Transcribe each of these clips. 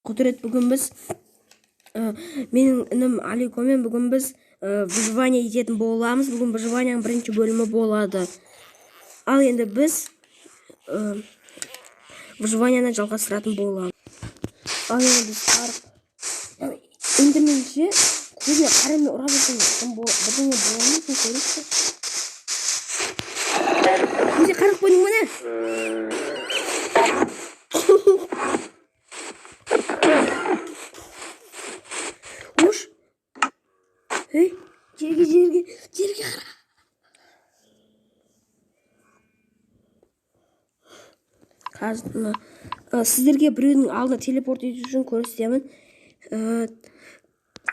Құдірет. Бүгін біз менің інім Аликомен бүгін біз выживание ететін боламыз. Бүгін выживанияның бірінші бөлімі болады. Ал енді біз выживанияны жалғастыратын боламыз. Ал енді біз барып эндермен ше, көзіне қарамай ұра берсең, бірдеңе бола ма екен, көрейікші. Көзіне қарап қойдың ба, не? Уш, ей, жерге, жерге, жерге қара. Қазір мына сіздерге біреудің алдына телепорт ету үшін көрсетемін.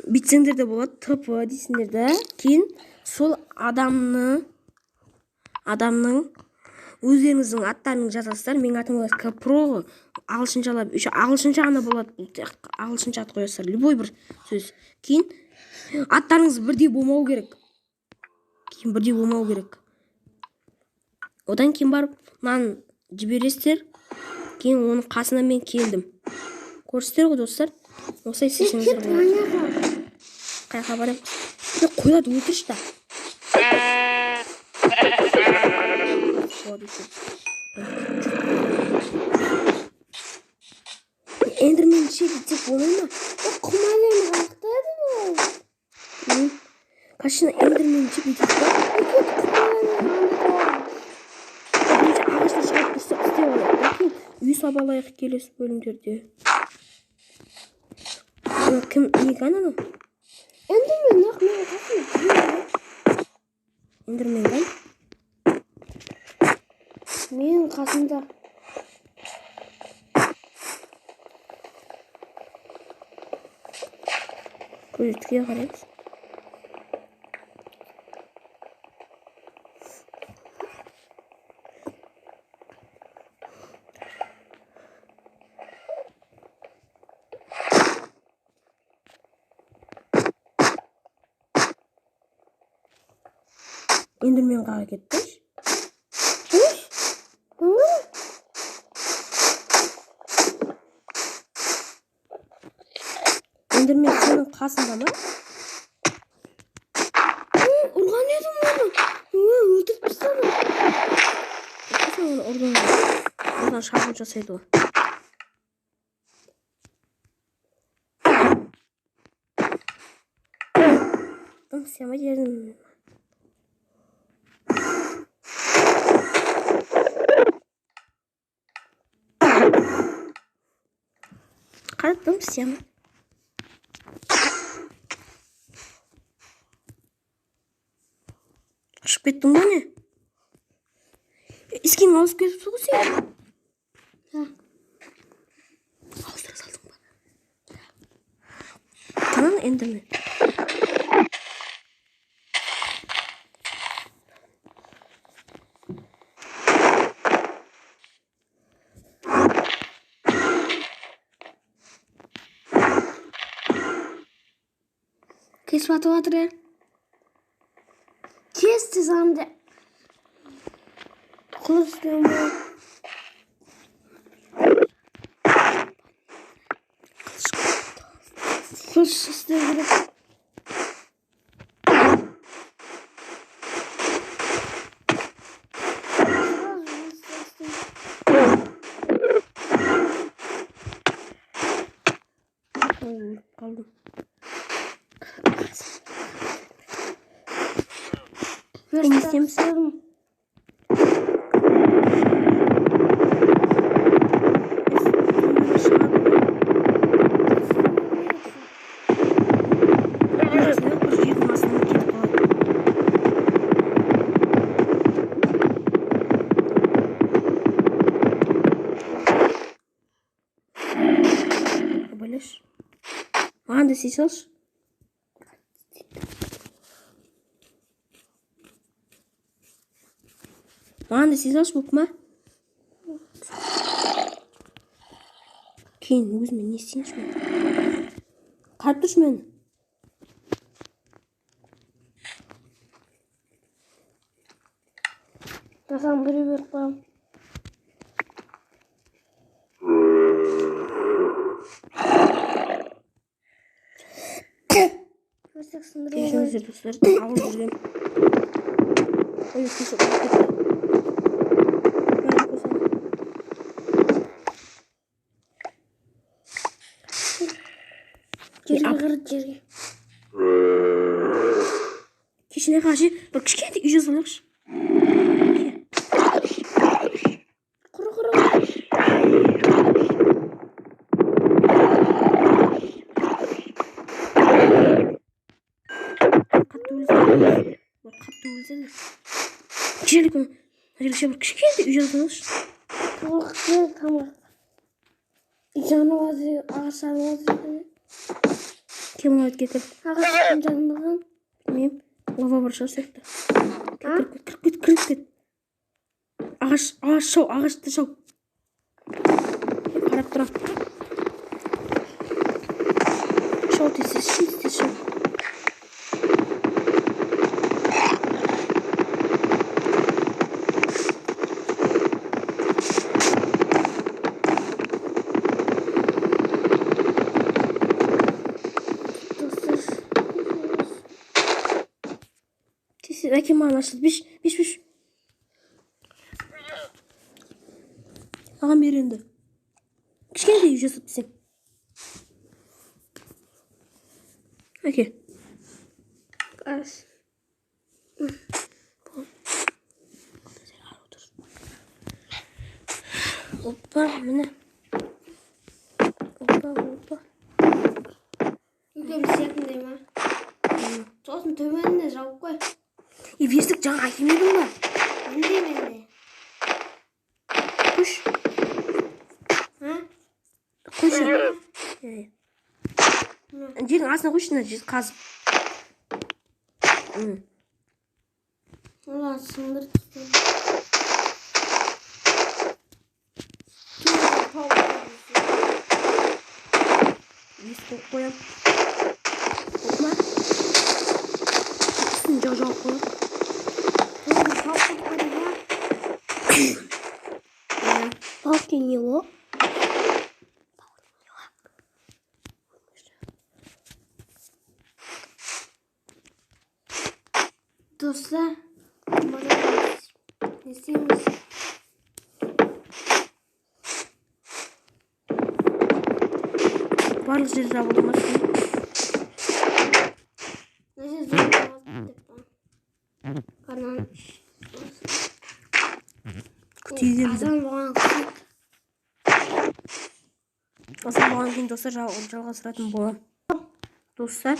Бүйтсеңдер де болады, ТП дейсіңдер да, кейін сол адамның өздеріңіздің аттарыңызды жазасыздар. Менің атым Кпро ғой, ағылшыншалап, еще ағылшынша ғана болады, бұл тек ағылшынша ат қоясыздар, любой бір сөз. Кейін аттарыңыз бірдей болмау керек, кейін бірдей болмау керек. Одан кейін барып мынаны жібересіздер, кейін оның қасына мен келдім. Көрдіңіздер ғой, достар, осылай істесеңіздер болады. Қай жаққа барамын? Е, қойларды өлтірші да. Болады еще. Эндермен ше бүйтсек болмай ма? Құмален қаяқтады ол? Короче, эндермен ше бүйтейік та. Бірінші ағаштар шығарып тұрса, істеп алайық та, кейін үй салып алайық келесі бөлімдерде. Ана кім, не екен анау? Эндермен ақ менің қасымда. Эндермен қай? Менің қасымда. Көзге қараймыз. Эндермен қаға кетті? Эндермен сенің қасында ма? Ұрған едім оны. Өлтіріп тастады. Сен оны ұрдың. Одан шабуыл жасайды ғой. Дым істемей жердің. Қара, дым істемей. Қашып кеттің ғой, не? Искин ауысып кетіпсің ғой сен. Ауыстыра салдың ба? Қанан эндермен. Кесіп атып жатыр, иә. Тез тез анда. Қылыш істеуім болады. Қылыш істеу керек. Ой, өліп қалдым. Верстак істейміз? істедім. Шығады ғой. Бір жердің астына кетіп қалады. Абайлашы. Маған да істей салшы. Маған да істей салшы, болып ма? Кейін өзіме не істейінші мен? Қарап тұршы мені. Жасам біреу беріп қоямын. Верстак сындырып. Кешіріңіздер, достар, алып жүргем. Ой, кешір, ұмытып кетті. Мә, қойсana. Жерге қыр, жерге. Кешіне қажы бір кішкентай үй жасап алайықшы. Құры, құры. Қатты өлсе, қатты өлсе. Кешелік мына жерге бір кішкентай үй жасап алайықшы. Тамақ керек, тамақ. Жанып жатыр, ағаш жанып жатыр. Кел, мына бетке кір. Ағаш кім жанбаған? Білмеймін, лава бар шығар сияқты. Кіріп кет, кіріп кет, кіріп кет. Ағаш, ағаш шау, ағашты шау. Қарап тұрамын. Шау, тез, тез, тез, тез шау. Достар. Тез, тез, әке, маған ашылды. Беш, беш, беш. Маған бер енді. Кішкентай үй жасап десең. Әке. Ас. Опа, міне. Опа, опа. Үлкен істейтіндей ма? Сосын төменіне жауып қой. Е, верстак жаңа әкелмедің ба? Менде, менде. Қойшы. А? Қойшы. Иә, иә. Жердің астына қойшы, мына жер қазып. Ulan сындырып тастадым. Есік қойып қоямын. Болды ма? Үстін жауып қоямын. Иә. Палки не о? Достар, не істейміз? Барлық жер жабылды ма? Мына жер жабылды деп па? Қарнан. Күтейік енді. Азан болған күтейік. Азан болғаннан кейін, достар, жалғастыратын боламын. Достар,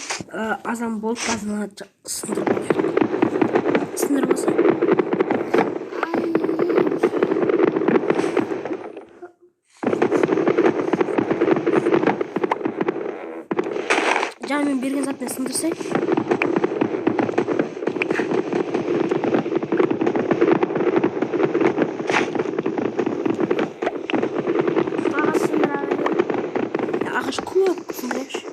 азан болып, қазір мына сындырып алайық. Сындырып алсай. Ай. Жаңа мен берген затпен сындырсай. Ағаш сындыра беремін. Ағаш көп, сындырайықшы.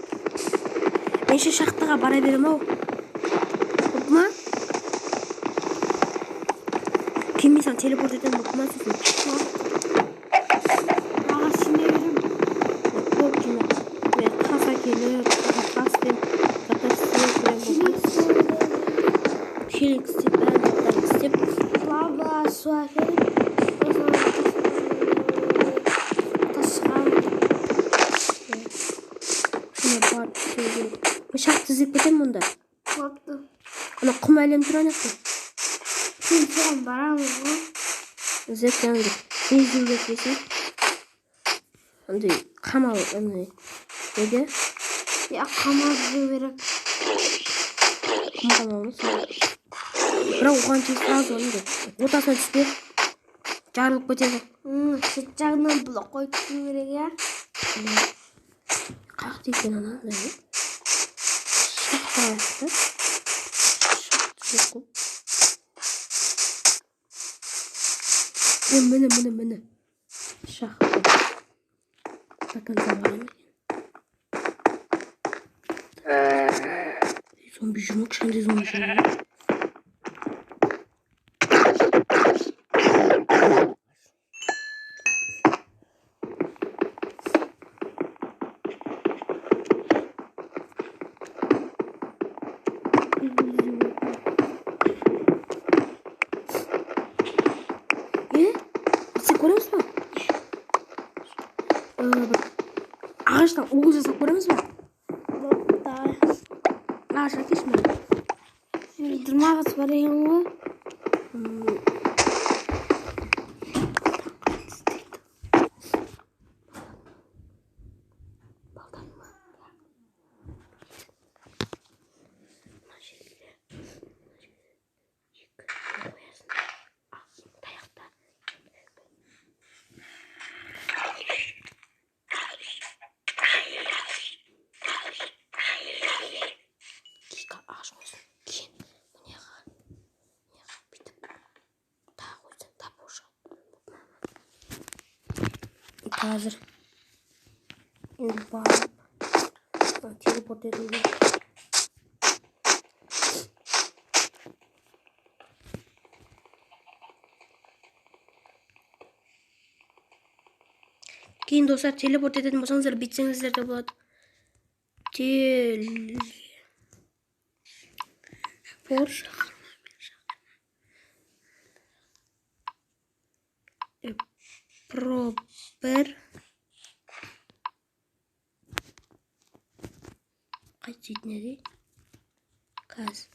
Мен ше шахтаға бара беремін ау. Болды ма? Кейін мен саған телепорт етемін, болды ма сосын? Ағаш жинай беремін. Көп жина. Мен тас әкеліп, тас пен заттар істеп беремін, болды ма? Шелек істеп, бәрін заттарын істеп. Лава, су әкеліп, сосын тас шығамын. Шуны барып істеу керек. Мен шахта іздеп кетемін онда. Бопты. Ана құм әлем тұр ана жақта. Сен соған барамыз ғой. Іздеп жаңағыдай не іздеу керек десең? Андай қамал, андай неде? Я қамал іздеу керек. Құм қамал ма? Бірақ оған шейін сразу андай ортасына түспе. Жарылып кетеді. Шет жағынан блок қойып түсу керек, иә? Қаяқта екен анандай? Шахта аяқты. Шахта жоқ қой. Е, міне, міне, міне. Шахта. До конца барамын екен. Зомби жүр ме? Кішкентай зомби жүр ме? Ағаштан угол жасап көреміз ба? Давай. Ағаш әкелші маған. Дырмағыз бар екен ғой. Балтаны ма? Мына жерге, мына жерге екі қоясың. Таяқта. Екі ағаш қойсын. Кейін мынаяға, мынаяға бүйтіп тағы қойсаң, тап шығады. Қазір енді барып телепорт етуге. Кейін достар телепорт ететін болсаңыздар бүйтсеңіздер де болады. Телепорт про бір қайсы дейтін еді? Қазір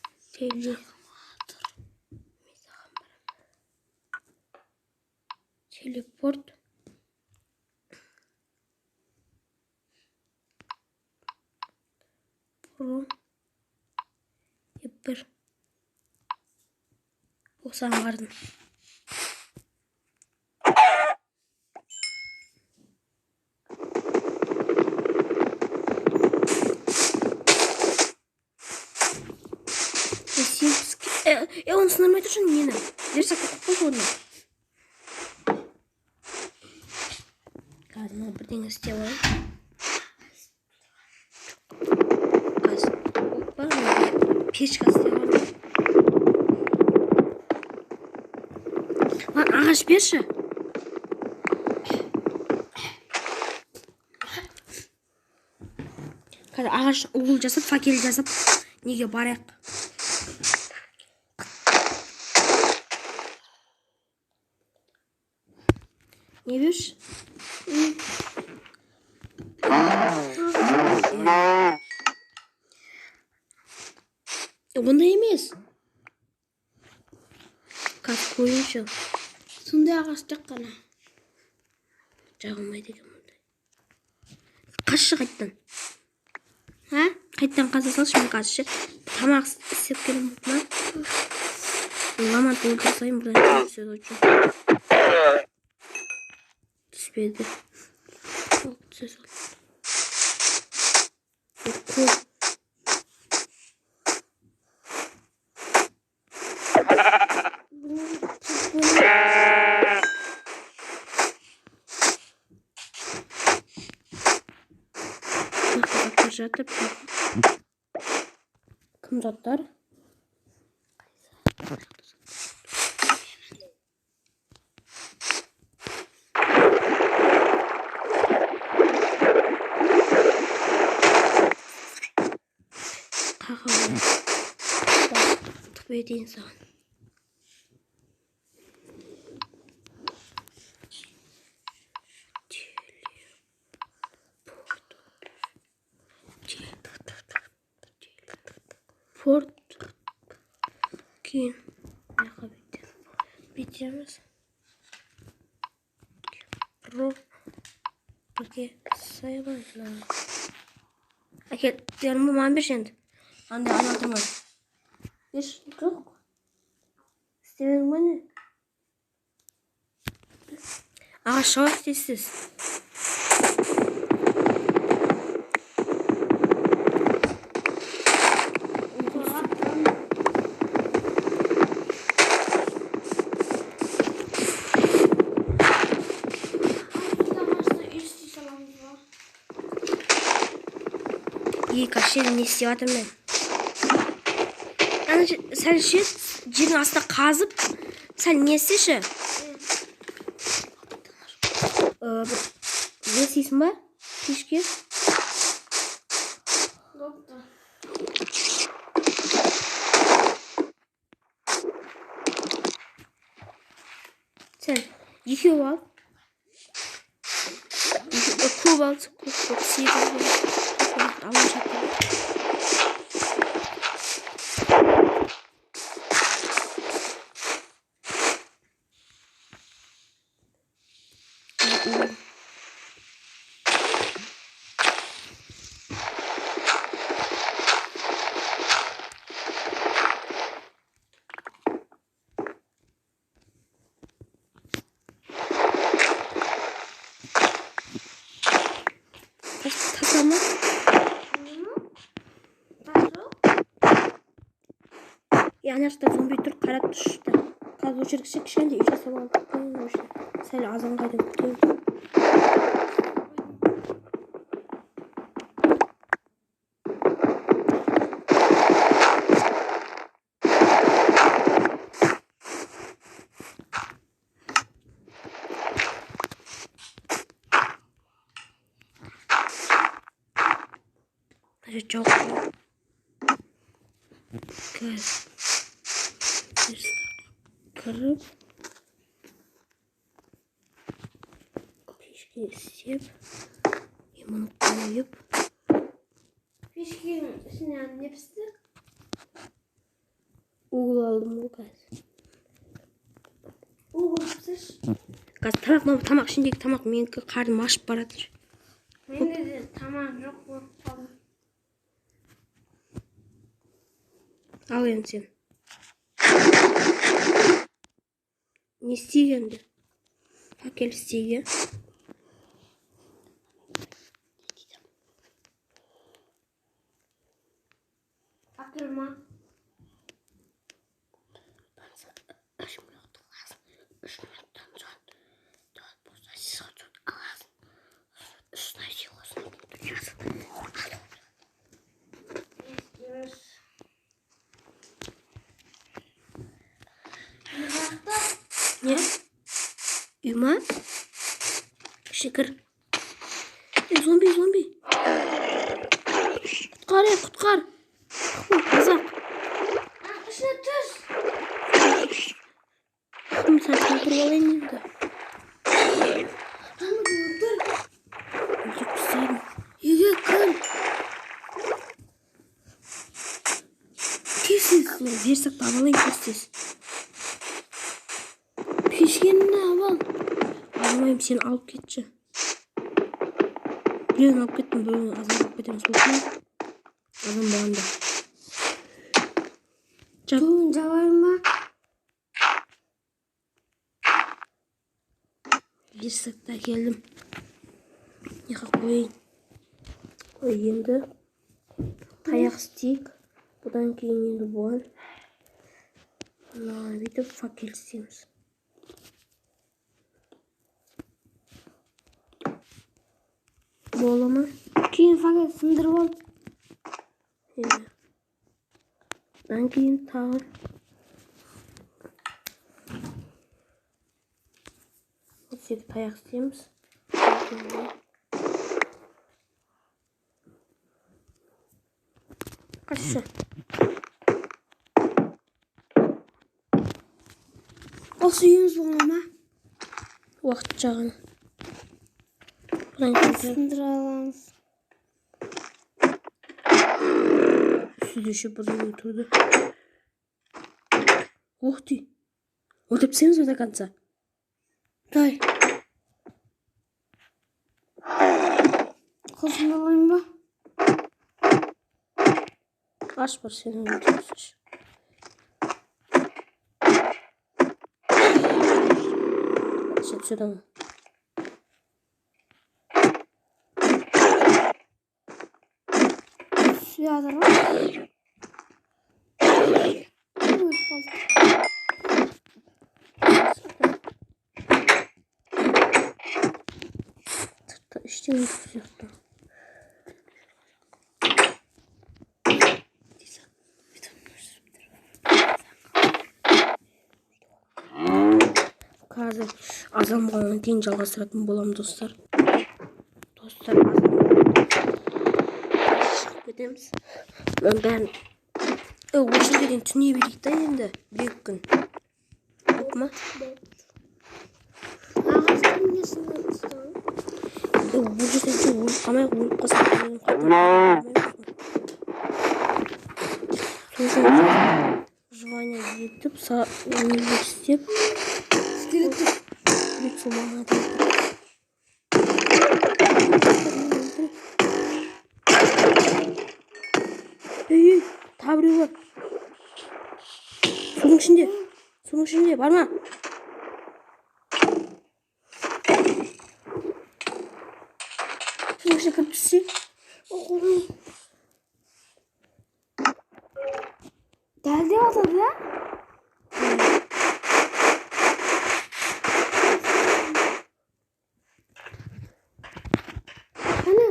телепорт про бір осыған бардым. Оны сындырмай тұршы нені. Верстак қойып қойшы орнына. Қазір мына бірдеңе істеп алайын. Қазір опа, печка істеп алайын. Маған ағаш берші. Қазір ағаш угол жасап, факел жасап, неге барайық. Не берші? Ондай емес. Қазір көрейінші. Сондай ағаш жақ қана. Жағылмайды екен мұндай. Қашшы қайттан. Ха? Қайттан қаза салшы, мен қазір ше. Тамақ істеп келемін ма? Ламанты өлтіре салайын, бұдан түседі очень. Түспеді. Ол түсе салды. Қол. Заттар жатыр. Кім заттар? Қаға тұп етейін саған. Телепорт. Кейін мына бүйтеміз. Про бірге саймыз. Әкел, маған берші енді. Андай айналдырмай. Берші, жоқ. Істемедің ба не? Ағаш шауып істейсіз. Екі не істеп жатырмын мен? Ана сәл ше, жердің астына қазып, сәл не істеші? Не істейсің ба? Кешке? Сәл, екеу ал. Көп Көп алса көп болды, 8 болды. Алып жатыр. Таса ма? Е, ана жақта зомби тұр, қарап тұршы да. Қазір осы жерге кішкентай үй жасап алып қояйын осы жерге. Сәл азанға дейін күтейін. Мына жерде жауып қояйын. Қазір кіріп пешке істеп, мұны қойып. Пешкенің ішіне не пісті? Угол алдым ғой қазір. Угол пісірші. Қазір тамақ, мынау тамақ, ішіндегі тамақ менікі, қарным ашып баратыр. Менде де тамақ жоқ болып қалды. Ал енді сен. Не істейік енді? Әкел істейік, иә? Әкел ма? 3 минут аласың, 3 минуттан соң төрт болса сіз аласың. Үстіне сүйесің, түсесің. Не? Үй ма? Ішіне кір. Ей, зомби, зомби. Құтқар, ей, құтқар. Ой, қазақ. Ішіне түс. Мен сәл толтырып алайын енді. Өлтір. Өлтіріп тастадым. Үйге кір. Тез-тез версак таба алайын, тез-тез. Пешкені алып ал. Алмаймын, сен алып кетші. Біреуін алып кеттім, біреуін азан алып кетеміз. Болды ма? Азан болғанда. Жап. Туын жабайын ба? Версакты әкелдім. Неға қояйын? Ой, енді таяқ істейік. Бұдан кейін енді бұған мына бүйтіп факел істейміз. Бола ма? Кейін факел сындырып ал. Иә. Бұдан кейін тағы 32 таяқ істейміз. Қашшы. Осы үйіміз бола ма? Уақытша ғана. Бұдан кейін Сындыра аламыз. Үстіде еще бірдеңе тұрды. Ух ты! Өлтіріп тастаймыз ба до конца? Дай. Қылышымды алайын ба? Аш бар, сен өлтіріп тасташы. Түседі, түседі ана. Түсіп жатыр ғой. Өліп қалды. Сыртта ештеңе жоқ сияқты. Қазір азан болғаннан кейін жалғастыратын боламын, достар. Достар, азан шығып кетеміз. Мынаның бәрін осы жерге дейін түней берейік та енді, бір-екі күн. Болды ма? Ағаштың несін тастау? Бұл жерде еще өліп қалмайық, өліп қалсақ, қайтадан сол үшін выживание етіп, нелер істеп, Скелет тұр. Скелет сол маңға тұр. Өлтіреді. Ей, ей, тағы біреу бар. Судың ішінде. Судың ішінде бар ма? Судың ішіне кіріп түссе. О, дәлдеп атады да? Қане?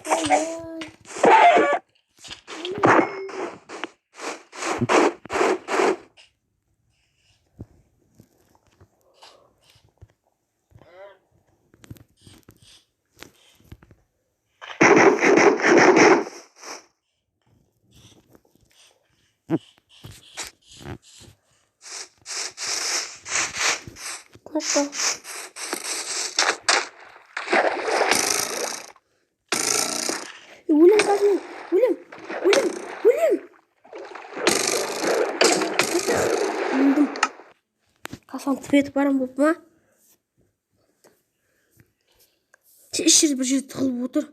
Ой. Нашел. Өлем қазір мен. Өлем. Өлем. Өлем. Өлдім. Қасам тіп етіп барам болып ма? Еш жерде, бір жерде тығылып отыр.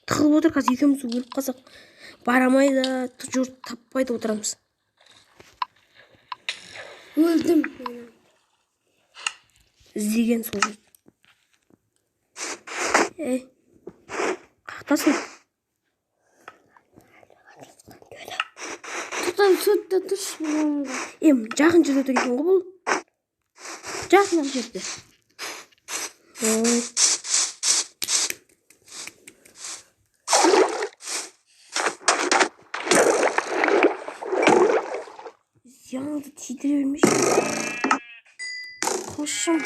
Тығылып отыр, қазір екеуміз өліп қалсақ, бара алмай да, жұрт таппай да отырамыз. Өлдім. Іздеген сол жұрт. Ей, қаяқтасың? Тоқта, сотта тұршы бұнда. Е, жақын жерде отыр екен ғой бұл. Жақын жерде. Ой. Зияныңды тидіре бермеші. Қылышым.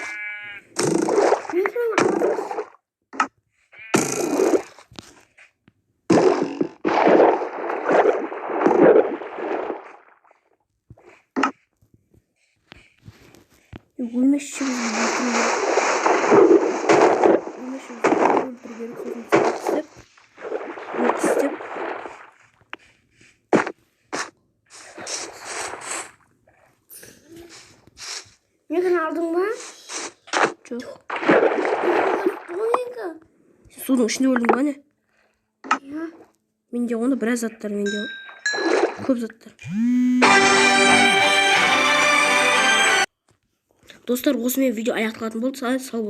Мен саған аласың. Өлмеші, бізді өлтіру керек. Өлмеші, бізді өлтіру керек, сосын істеп, от істеп. Мені алдың ба? Жоқ. 12. Сен судың ішінде өлдің ба, не? Иә. Менде онда біраз заттар, менде көп заттар. Достар, осымен видео аяқталатын болды. Сау.